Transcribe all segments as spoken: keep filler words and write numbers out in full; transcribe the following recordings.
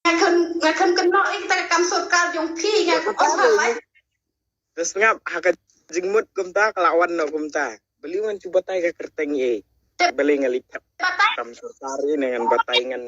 Nga khlem, nga khlem kynnoh ïa kita ka kam sorkar jong phi, nga khlem ong ha lai. Te sngap, ha ka jingmut kumta ka la wan noh kumta. Balei ngan shu batai ka kyrteng ei? Balei nga leit thep kam sorkar ei ne ngan batai, ngan,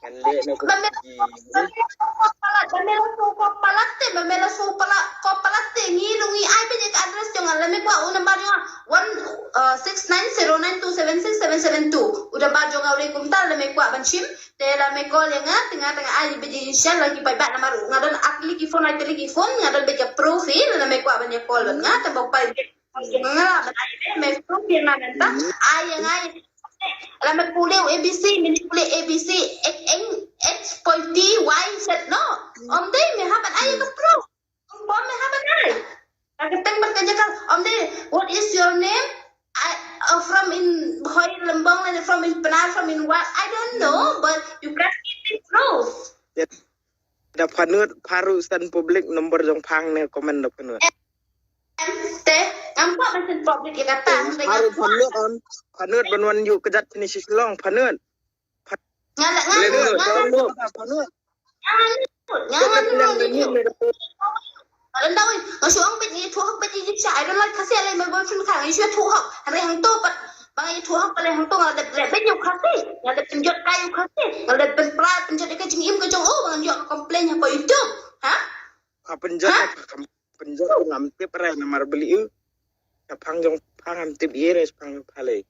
ngan leh noh kumta. Ba me la shu palat, ba me la shu palat te, ba me la shu palat, ko palat te, ngi ruh ngi ai beit ïa ka address jong nga, lada me kwah u number jong nga, one, uh, six nine zero nine two seven six seven seven two. U number jong nga u dei kumta, lada me kwah ban shim. Te lada me call ïa nga, te nga, te nga ai beit ïa sha la ki paidbah namar nga don ar tylli ki phone, ar tylli ki phone, nga don beit ïa proof hi, lada me kwah ban ïa call bad nga, te ba u paidbah nga ban ai beit, me proof ïa nga mynta. Ai ïa nga ïa, lada me pule u A B C, me pule A B C, X, X, X, Y, Z, no. Ym dei, me hap ban ai ïa ka proof. Bom me haba nai. Ka kyrteng bad ka jaka. Ym dei, what is your name? I, uh, from in Bhoi Lembong and from in Pnar, from in what? I don't know, but you can give me proof. Da pynlut, pynlut send public number jong pha ne comment da pynlut. Em, te, ngam kwah ban send public ïa kata. Pynlut, pynlut, pynlut ban wan ïuh kjat shane sha Shillong, pynlut. Nga la, nga la, nga la. Nga la, nga la. Nga shu ong beit ngi ïathuh hok beit ngi sha, I don't like Khasi, I like my boyfriend Khasi, ngi shu ïathuh hok. Hynrei hangto pat ba ngi ïathuh hok, balei hangto nga la dep leh beit ïa u Khasi, nga la dep pynjot kai ïa u Khasi, nga la dep pynpra pynjot ïa ka jingim ka jong u, ba ngan ïoh ka complain hapoh YouTube. Ha? Ha pynjot, ha pynjot, ngam tip re namar balei u. Shaphang jong pha ngam tip ei re, shaphang jong pha lei.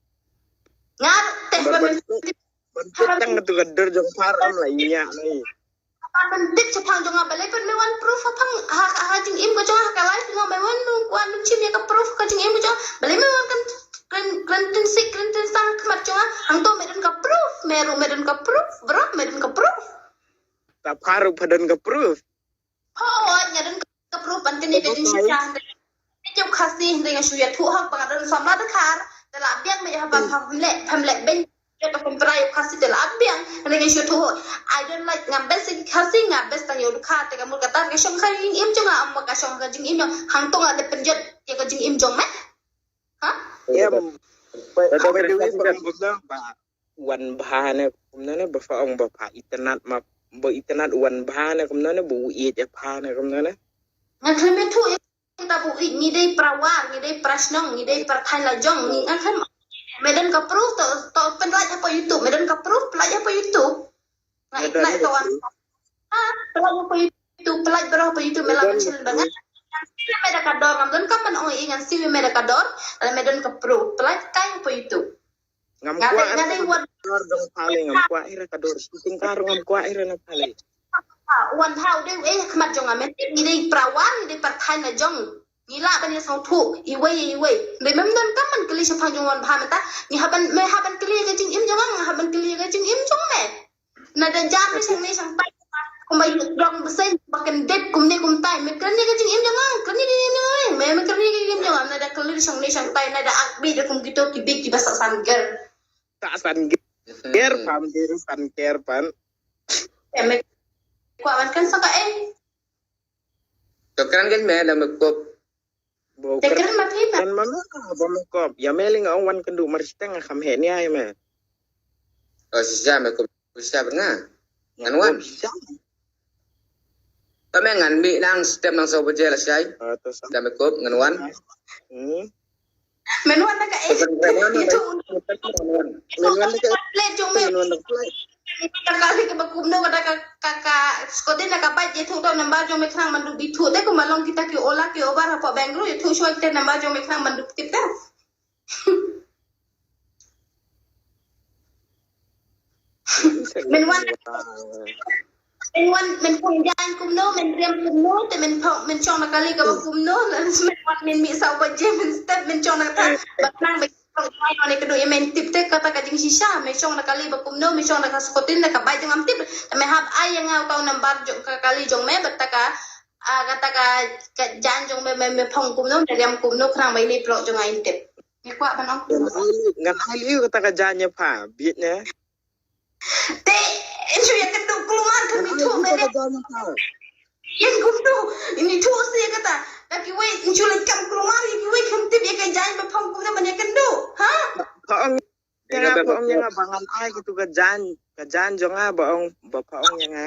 Nga te ban tip. Ban tip tang tu ka dur jong pha ram la ïa nai. Ban tip shaphang jong nga balei pynmih wan proof shaphang ha, ha jingim ka jong nga, ha ka life jong nga, me wan nung wan nung shim ïa ka proof ka jingim ka jong nga. Balei me wan kan kren kren tin sik kren tin sang khmat jong nga. Hangto me don ka proof, me ruh me don ka proof, bro, me don ka proof. Ta pha ruh pha don ka proof. Hooid, nga don ka proof ban kane ka jingshisha hynrei. Ïa u Khasi hynrei nga shu ïathuh hok ba nga don samla Dkhar. Te la biang me ïa haba pham leh, pham leh beiñ. Ïa ka pynpra ïa u Khasi te la biang hynrei nga shu ïathuh hok. I don't like, ngam best ïa ki Khasi, nga best tang ïa u Dkhar, te ka mut kata ka shong ka jingim jong nga, ym ka shong ka jingim jong. Hangto nga dep pynjot ïa ka jingim jong me. Ha? Em. Ba, ba, ba, ba, ba, ba, ba, ba, wan bha ne kumno ne, ba pha ong ba pha itynnad ma, ba itynnad wan bha ne kumno ne, ba u ïeit ïa pha ne kumno ne. Nga khlem ïathuh ïa kita ba u ïeit, ngi dei para war, ngi dei para shnong, ngi dei para thaiñ la jong, ngi, nga khlem. Me don ka proof to, to pynlait hapoh YouTube, me don ka proof pynlait hapoh YouTube. Nga itynnad to wan. Ah, pynlait hapoh YouTube, pynlait baroh hapoh YouTube, me la mention ba nga. Ngan siew ïa me da ka dor, ngam don kam ban ong ei, ngan siew ïa me da ka dor, lada me don ka proof, pynlait kai hapoh YouTube. Ngam kwah ïa ka dor jong pha lei, ngam kwah ïa ka dor. Shooting ka ruh ngam kwah ïa na pha lei. Wan bha u dei u ei ha khmat jong nga, me tip ngi dei para war, ngi dei para thaiñ la jong. Ngi lah ban ïa sngewthuh iwei ïa iwei. Dei mem don kam ban kylli shaphang jong wan bha mynta. Ngi hap ban, me hap ban kylli ïa ka jingim jong nga, nga hap ban kylli ïa ka jingim jong me. Nada jan me shang ne shang tai. Kumba ïa dong bseiñ ba kyndit kumne kumtai. Me kren ïa ka jingim jong nga, kren ïa ka jingim jong me. Me, me kren ïa ka jingim jong nga. Nada kylli shang ne shang tai, nada ak bit kum kito ki bit kiba sah san ger. Sah san ger. Ger pam, ger san ger pan. Em, me kwah ban kren sa ka ei. To kren keiñ me da me kup. Te kren ma phi ma. Kren ma me, ba me kup. Ïa me lei nga ong wan kynduh mar shteng, nga kham heh nia ïa me. Oh, shisha me kup, shisha bad nga. Ngan wan. Shisha. Ba me ngan mih nang step nang saw baje lashai. Ah, to sa. Da me kup, ngan wan. Hmm. Men wan da ka eh. Men wan da ka eh. Plate jong me. Men wan da ka plate. Ka kali kaba kumno ka da ka, ka, ka, scooty na ka bike ïathuh da number jong me khnang ban dup ïathuh. Te kumba long kita ki Ola ki Uber hapoh Bangalore ïathuh shuwa kita number jong me khnang ban dup tip da. Men wan, men wan, men phong jaiñ kumno, men riam kumno, te men phong, men shong na kali kaba kumno, la men wan, men mih saw baje, men step, men shong na kata, ba khnang ba phong jaiñ wan, ka dei ïa men tip te kata ka jingshisha, men shong na kali ba kumno, men shong na ka scooty, na ka bike jong ngam tip, te men hap ai ïa nga uta u number jong ka kali jong me, bad ta ka, ah, kata ka, ka jaiñ jong me, me, me phong kumno, me riam kumno, khnang ba ine i paralok jong nga in tip. Ngi kwah ban ong. Ngan ai lei, ngan ai lei kata ka jaiñ ïa pha, bieit ne. Te, shu ïa kynduh kulmar ka mi thuh me. Ïa kumno, ini thuh si kata. Lada kiwei, shu leit kam kulmar, ïa kiwei kim tip ïa ka jaiñ ba phong kumno ban ïa kynduh. Ha? Pha ong ïa nga, pha ong ïa nga ba ngan ai katu ka jaiñ, ka jaiñ jong nga ba ong, ba pha ong ïa nga.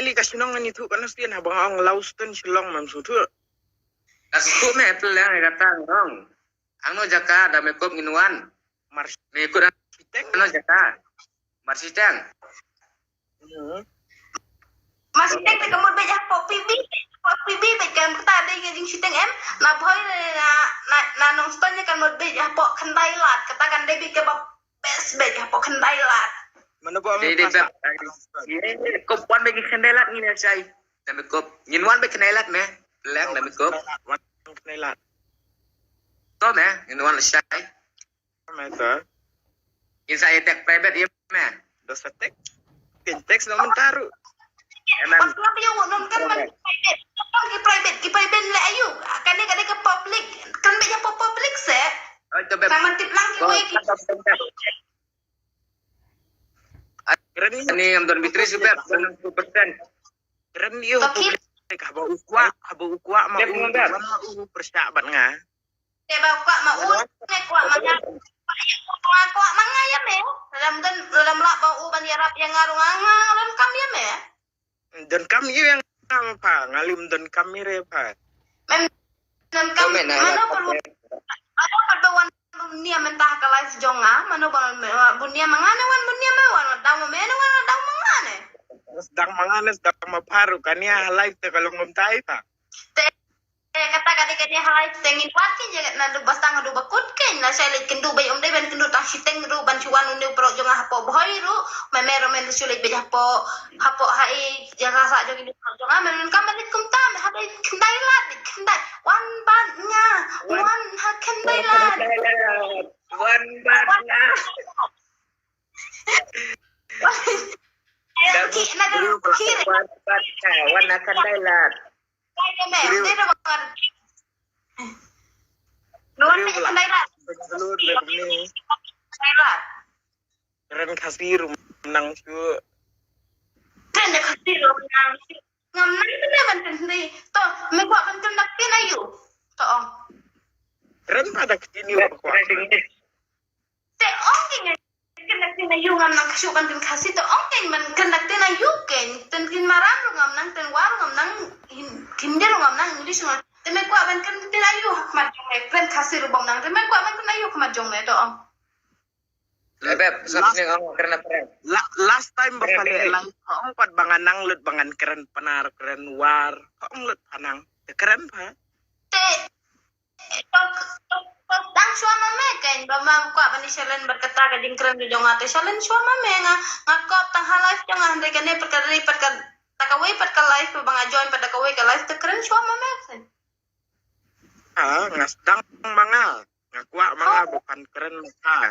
Eli ka shnong ngan ithuh ka Nongstoiñ, haba nga ong Lawston Shillong, mam sngewthuh. Ka sngewthuh me, pynleng ïa kata nga ong. Hangno jaka da me kup ngin wan. Mar- Me kut hangno jaka. Marshiteng. Hmm. Marshiteng te ka mut beit hapoh P B, hapoh P B beit, kan kata dei ka jingshiteng em. Na Bhoi na, na, na Nongstoiñ kan mut beit hapoh Khyndailad. Kata kan dei beit kaba best beit hapoh Khyndailad. Mano ba Dei, dei, best? Ye, kup wan beit Khyndailad ngin ïa shai. Da me kup. Ngin wan beit Khyndailad me. Leng da me kup. Wan Khyndailad. To me, ngin wan shai. Me to. Ngin sa ïa tek private ïa me. Da sa tek. Pyn tek sa mynta ruh. Em, em. Pas lap ïa u non kan man private. Kan ki private, ki private le ayu. Kane, kane ka public. Kan beit hapoh public se. Oh, to beb. Sama tip lang ki wei ki. Kren ni. Ani am don bitri su beb, don su persen. Kren ni u public, haba u kwah, haba u kwah ma u, wan ma u pyrshah bad nga. Te ba kwah ma u, ne kwah ma nga. Kwah, kwah ma nga ïa me. Lada ym don, lada ym lah ba u ban ïarap ïa nga ruh nga, nga donkam ïa me. Donkam ïa nga ma pha, nga lym donkam ïa re pha. Mem donkam, mano ba wan bun nia mynta ha ka live jong nga, mano ba bun nia ma nga ne wan bun nia ma wan, daw ma me ne wan daw ma nga ne. Sdang ma nga ne sdang ma pha ruh, kane ha live te ka long kumta pha. Te Eh, kata ka dei ka dei halai te ngin wad kein ïa naduh ba sdang haduh ba kut kein, lashai leit kynduh ba ym dei ban kynduh tang shiteng ruh ban shu wan une u paralok jong nga hapoh Bhoi ruh, me me ruh men shu leit beit hapoh, hapoh ha i jaka sah jong ine u paralok jong nga, men kam leit kumta, me hap leit Khyndailad, leit Khyndai, wan bad nga, wan ha Khyndailad. Wan bad nga. Wan ha Khyndailad. Wan ha Khyndailad. Briew. Briew ba lah Bangalore, Bangalore. Kren Khasi ruh nang shu. Kren Khasi ruh nang shu. Ngam nang kren ban kren Hindi. To, me kwah ban kren da ktien aïu? To ong. Kren pa da ktien aïu ba kwah. Te ong ki ngan kren da ktien aïu, ngam nang shu ban kren Khasi, te ong kein ban kren da ktien aïu kein, te ktien Maram ruh ngam nang, te Wa ruh ngam nang, Hin-, Hindi ruh ngam nang, English ruh ngam nang. Te me kwah ban kren da ktien aïu ha khmat jong me, kren Khasi ruh bym nang, te me kwah ban kren aïu ha khmat jong me, to ong. Eh, beb, sngap sniang, ong kren na phrang. La-, last time ba pha leh live, pha ong pat ba nga nang lut ba ngan kren Pnar, kren War, pha ong lut pha nang. Te kren pha. Te Tok, tok, tok, dang shuwa ma me kein, ba ma kwah ban ïa challenge bad kata ka jingkren jong nga te challenge shuwa ma me, nga, nga kop tang ha live jong nga, hynrei kane pat ka dei pat ka, ta kawei pat ka live, ba nga join pat da kawei ka live te kren shuwa ma me kein. Ah, nga sdang ma nga, nga kwah ma nga ba phan kren ma nga.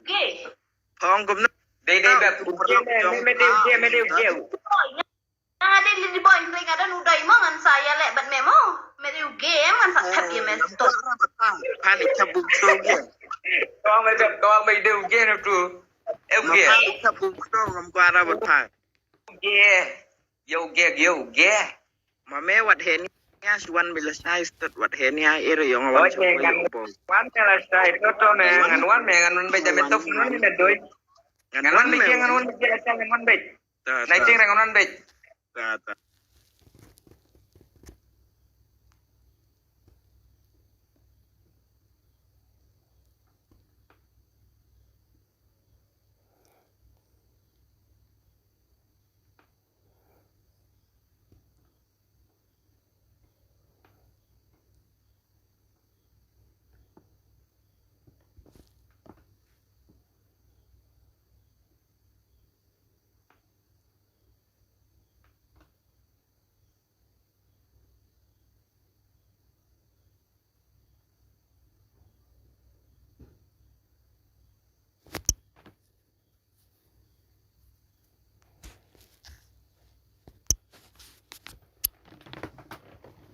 uge. Phong kumno? Dei dei beb. Uge me me dei uge me dei uge. Nga dei lili boy hynrei nga don u doi mo ngan sa ïaleh bad me mo. Me dei uge em ngan sa thep ïa me stot. Phan i chap buk song ye. Kong me beb kong me dei uge no tu. Eh uge. Phan i chap buk song ngam kwara bad phan. Uge. Yo uge yo uge. Ma me wat hen ya swan me la sai stot wat hen ya ere yong wan Oke, chok ngan- yo bong. Wan me la sai toto me ngan wan me ngan wan bej me tok ngan me doi. Ngan wan bej ngan wan bej ngan wan bej. Ta Nai ta ting ngan wan bej. ta ta.